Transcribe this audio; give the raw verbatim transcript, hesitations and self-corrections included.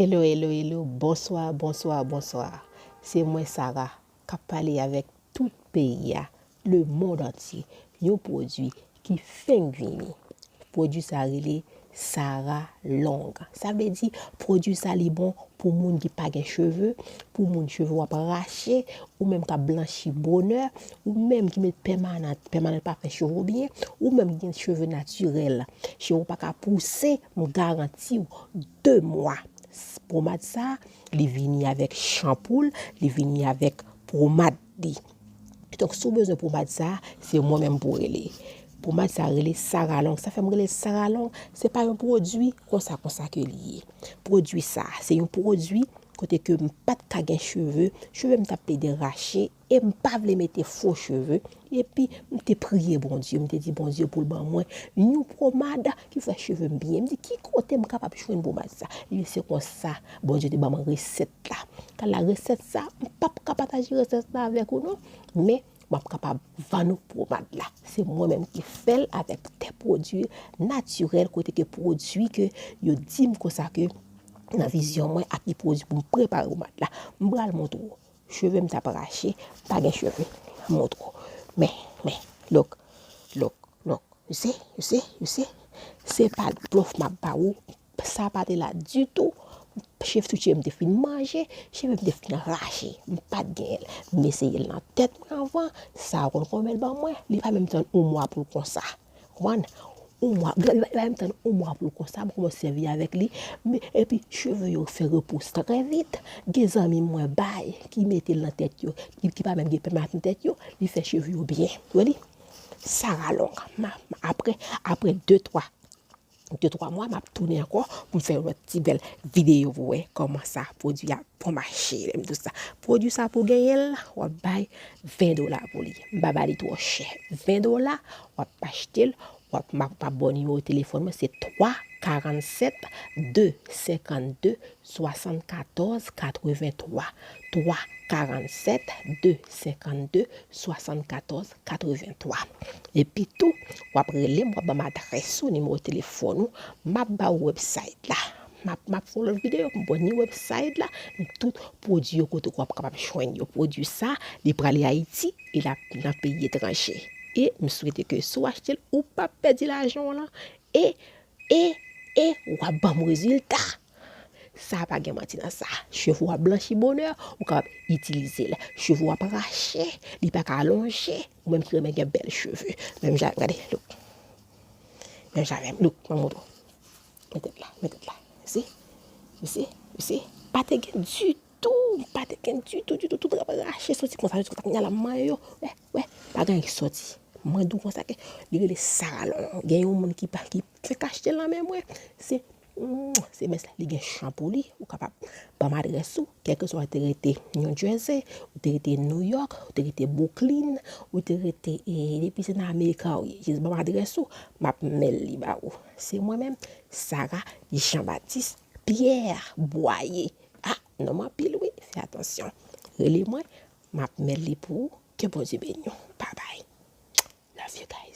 Hello, hello, hello, bonswa, bonswa, bonswa. Se mwen Sarah k ap pale avèk tout peyi a, lemonn antye, yon pwodui ki fenk vini. Pwodui sa rele Sarah Long. Sa vle di, pwodui sa li bon pou moun ki pa gen cheve, pou moun cheve w ap rache, ou menm k ap blanchi bonè, ou menm ki met pèmanan, pèmanan pa fè cheve w byen, ou menm ki gen cheve natirèl, cheve w pa ka pouse, m garanti w, de mwa, pwomad sa, li vini avèk chanpou l, li vini avèk pwomad li. Donk, si w bezwen pwomad sa, se mwen menm pou w rele. Pwomad sa rele Sarah Long. Sa fè m rele Sarah Long, se pa yon pwodui konsa konsa ke li ye. Pwodui sa, se yon pwodui kote ke m pa t ka gen cheve, cheve m t ap plede rache, e m pa vle mete fo cheve, epi m te priye Bondye, m te di Bondye pou l ban mwen yon pwomad ki fè cheve m byen. M di, "Ki kote m kapab jwenn pwomad sa?" Epi se konsa, Bondye te ban mwen resèt la. Kal la, resèt sa, m p ap ka pataje resèt la avèk ou non, men m ap kapab vann ou pwomad la. Se mwen menm ki fè l avèk de pwodui natirèl, kote ke pwodui ke yo di m konsa ke nan vizyon mwen ak ki pwodui pou m prepare pwomad la. M pral montre w. Cheve m t ap rache, m pa gen cheve. M montre w. Men, men, look, look, look. You see, you see, you see? Se pa blòf m ap ba ou. Sa pa te la ditou. Cheve, tout cheve m te fin manje, cheve m te fin rache. M pa t genyen l. M eseye l nan tèt mwen anvan. Sa ou konn konbyen l ban mwen? Li pa menm tann yon mwa pou l konsa. Konprann? Yon mwa, li pa menm tann yon mwa pou l konsa, m kòmanse sèvi avèk li. Men, epi, cheve yo fè repous trè vit. Gen zanmi mwen bay, ki mete l nan tèt yo, ki, ki pa menm gen pèmanan nan tèt yo, li fè cheve yo byen. Ou wè li? Sarah Long. M a, m a, apre, apre de, twa, de, twa mwa, m ap tounen ankò pou m fè yon lòt ti bèl videyo pou wè kòman sa pwodui a bon mache. Lè m di w sa, pwodui sa pou w genyen l, w ap bay ven dola pou li. M pa ba li twò chè. Ven dola, w ap achte l, w ap, m ap, m ap ba w nimewo telefòn mwen, se twa karannsèt, de senkann de, swasannkatòz katrevenntwa. Twa karannsèt, de senkann de, swasannkatòz katrevenntwa. Epi tou, w ap rele m, w ap ban m adrès ou, nimewo telefòn ou, m ap ba w website la. M ap, m ap fè yon lòt videyo pou m ba w ni website la, ni tout pwodui yo kote w ap kapab jwenn yo. Pwodui sa, li prale Ayiti, e l ap nan peyi etranje. E m swete ke si w achte l, ou p ap pèdi lajan w lan. E, e, e, w ap ban m rezilta. Sa pa gen manti nan sa. Cheve w ap blanchi bonè, ou kapab itilize l. Cheve w ap rache, li pa ka lonje, ou menm ki renmen gen bèl cheve. Menm jan, gade, look. Menm jan avè m, look, mwen montre w. Mete l la, mete l la. You see? You see? You see? Pa te gen ditou, pa te gen ditou, ditou, tout ap rache soti konsa, jis konsa, kounye a la, m manyen yo. Wè, wè, pa gen anyen ki soti. Mwen di w konsa ke li rele Sarah Long. Gen yon moun ki pa, ki fèk achte l nan men mwen. Se, mm, se mens la, li gen chan pou li. Ou kapab ban m adrès ou, kèlkeswa ou te rete New Jersey, ou te rete New York, ou te rete Brooklyn, ou te rete, e, depi se nan Amerika ou ye, jis ban m adrès ou, m ap mail li ba ou. Se mwen menm, Sarah Jean Baptiste Pierre Boyer. Ah, non m anpil wi, fè atansyon. Rele mwen, m ap mail li pou ou. Ke Bondye beni w. Bye bye. Love you guys.